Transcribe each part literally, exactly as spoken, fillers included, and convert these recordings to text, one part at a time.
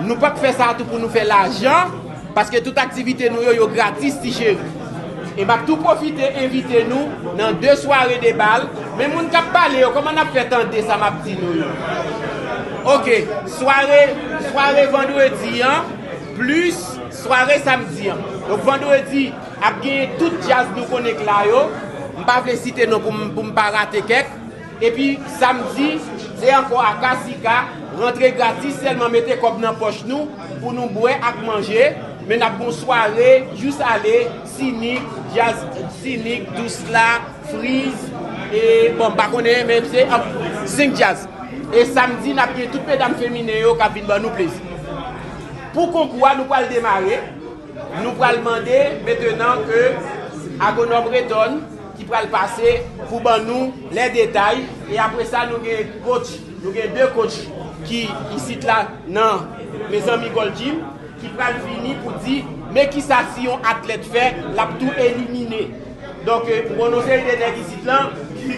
Nou p ap fè sa tou pou nou fè lajan, paske tout aktivite nou yo, yo gratis, ti cheri. E m ap tou pwofite envite nou nan de sware de bal. Men moun k ap pale yo, kòman n ap fè tande sa m ap di nou yo? Oke, sware, sware vandredi an, plis sware samdi an. Donk, vandredi, ap genyen tout djaz nou konnen k la yo. M pa vle site non pou m, pou m pa rate kèk. Epi, samdi, se ankò Akasika, rantre gratis, sèlman mete kòb nan pòch nou pou nou bwè ak manje, men n ap gon sware, jous ale, Sinik, djaz Sinik, Dous La, Friz, e, bon, m pa konnen, men se, ap, senk djaz. E samdi, n ap gen tout medam feminen yo k ap vin ban nou plezi. Pou konkou a, nou pral demare. Nou pral mande mentenan ke Agwonòm Reton ki pral pase pou ban nou lè detay. E apre sa, nou gen coach, nou gen de coach ki isit la nan mezanmi Gold Gym, ki pral vini pou di, men kisa si yon atlèt fè, l ap tou elimine. Donk, euh, m konnen yon seri de nèg isit lan ki,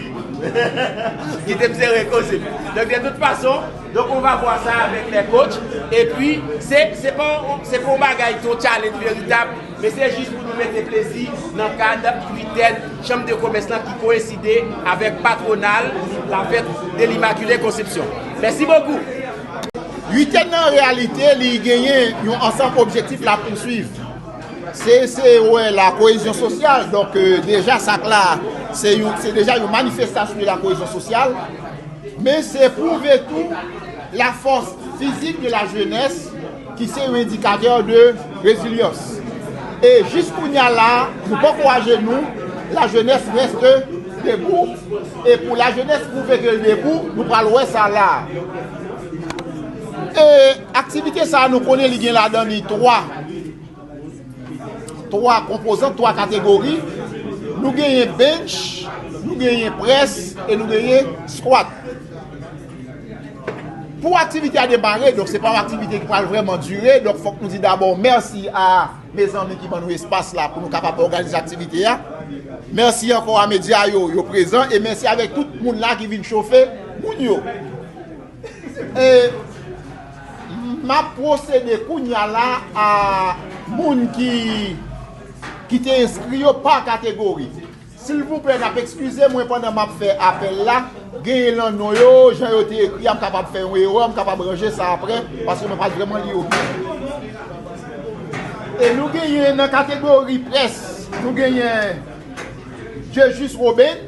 ki te m sere koze. Donk, de tout fason, donk, on va voir ça avec les coachs. Epi, se, se pa, se pa yon bagay, se yon challenge veritab, men se jis pou nou mete plezi nan kad uitèn chanm de komès lan ki koyenside avèk patwonal la fête de l'Immaculée Conception. Mèsi bokou. Uitèn nan, an reyalite, li genyen yon ansanm objektif l ap pouswiv. Se, se, wè, la cohésion sociale. Donk, euh, deja, sa k la, se yon, se deja yon manifestasyon de la cohésion sociale. Men se pwouve tou la force physique de la jeunesse, ki se yon endikatè de rezilyans. E jis kounye a la, nou poko ajenou, la jeunesse reste debout. E pou la jeunesse pwouve ke l debout, nou pral wè sa la. E aktivite sa a, nou konnen li gen ladan li twa, twa konpozan, twa kategori. Nou genyen bench, nou genyen près e nou genyen squat. Pou aktivite a demare, donk se pa yon aktivite ki pral vrèman dire, donk fòk nou di dabò mèsi a mezanmi ki ban nou espas la pou nou kapab òganize aktivite a. Mèsi ankò a medya yo, yo prezan, e mèsi avèk tout moun la ki vin chofe moun yo. E m ap pwosede kounye a la a moun ki, ki te enskri yo pa kategori. Silvouplè, n ap ekskize mwen pandan m ap fè apèl la. Genyen lan non yo, jan yo te ekri a, m kapab fè yon erè, m kapab ranje sa apre, paske mwen pa t vrèman li yo byen. E nou genyen nan kategori près, nou genyen Diejuste Robin.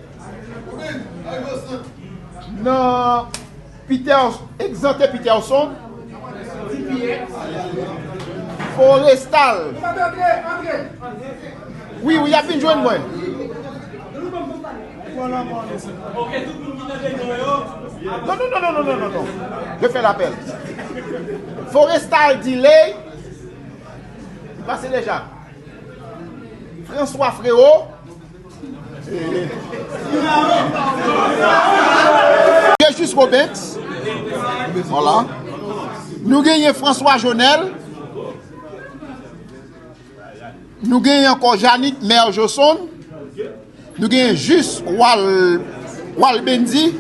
Nan Peter, Exante Peterson. Forestal. Wi, wi, y ap vin jwenn mwen. Non, non, non, non, non, non, non, non. Je fais l'appel. Forestal Delay. Li pase deja. François Frérot. Diejuste Robens. Voilà. Nou genyen François Jonel. Nou genyen ankò Janit Merjoson. Nou genyen Juste Wal, Walbendy.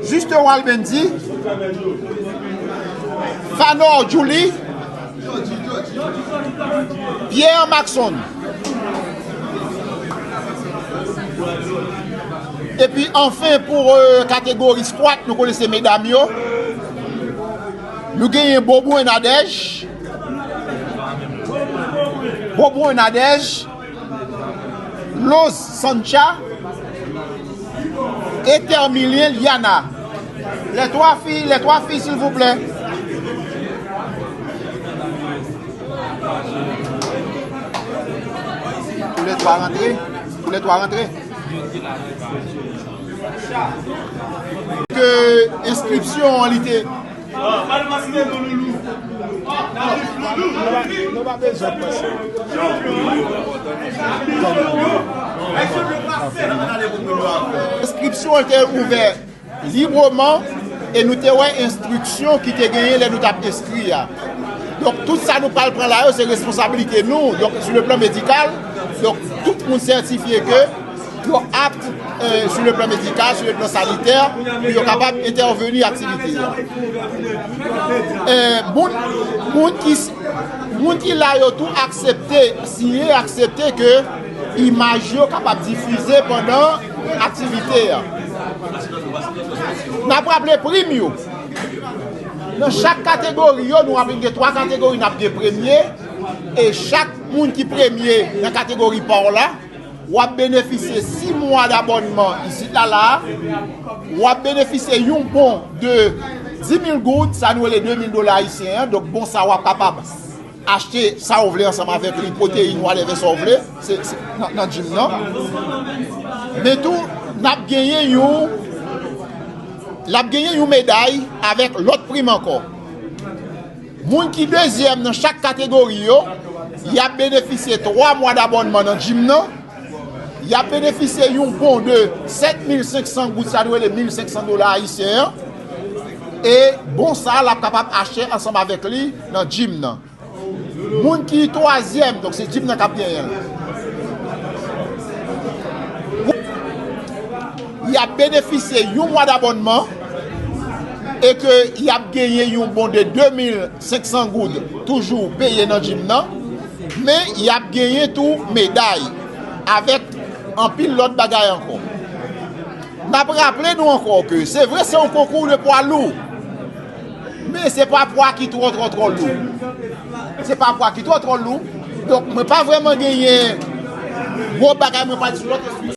Juste Walbendy. Fanor Julie. Pierre Maxon. Epi anfen, pou, euh, kategori squat, nou konnen se medam yo. Nou genyen Bobo Nadège. Bobo Nadège. Lose Sancha, Etermilien Liana. Les trois filles, les trois filles, s'il vous plaît. Pou lè twa rantre, pou lè twa rantre. Ke enskripsyon an li te Enskripsyon an te ouvè libreman e nou te wè enstriksyon ki te genyen lè nou t ap enskri a. Donk, tout sa nou pral pran la yo, se responsablite nou. Donk, sou le plan medikal, donk, tout moun sètifye ke yo apt, euh, sur le plan médical, sur le plan sanitaire, pou yo kapab entèveni aktivite a. Euh, moun, moun ki, moun ki la yo tou aksepte, siyen, aksepte ke imaj yo kapab difize pandan aktivite a. N ap raple prim yo. Nan chak kategori yo, nou ap gen twa kategori, n ap gen premye, e chak moun ki premye nan kategori pa w la, w ap benefisye sis mwa dabònman isit la la, w ap benefisye yon bon de dis mil goud, sa nou rele de mil dola ayisyen an, donk bon sa w ap kapab achte sa w vle ansanm avèk li, pwoteyin, whatever sa w vle, se, se nan, nan gym nan. Men tou, n ap genyen yon, l ap genyen yon meday avèk lòt prim ankò. Moun ki dezyèm nan chak kategori yo, y ap benefisye twa mwa dabònman nan gym nan. Y ap benefisye yon bon de sèt mil senk san goud, sa nou rele mil senk san dola ayisyen an. E bon sa a, l ap kapab achte ansanm avèk li nan gym nan. Moun ki twazyèm, donk se gym nan k ap genyen l. Y ap benefisye yon mwa dabònman e ke y ap genyen yon bon de de mil senk san goud toujou peye nan gym nan, men y ap genyen tou meday avèk anpil lòt bagay ankò. N ap raple nou ankò ke se vre se yon konkou de pwa lou, men se pa pwa ki twò twò twò lou. Se pa pwa ki twò twò lou. Donk mwen pa vrèman genyen gwo bagay mwen pa di sou lòt espri.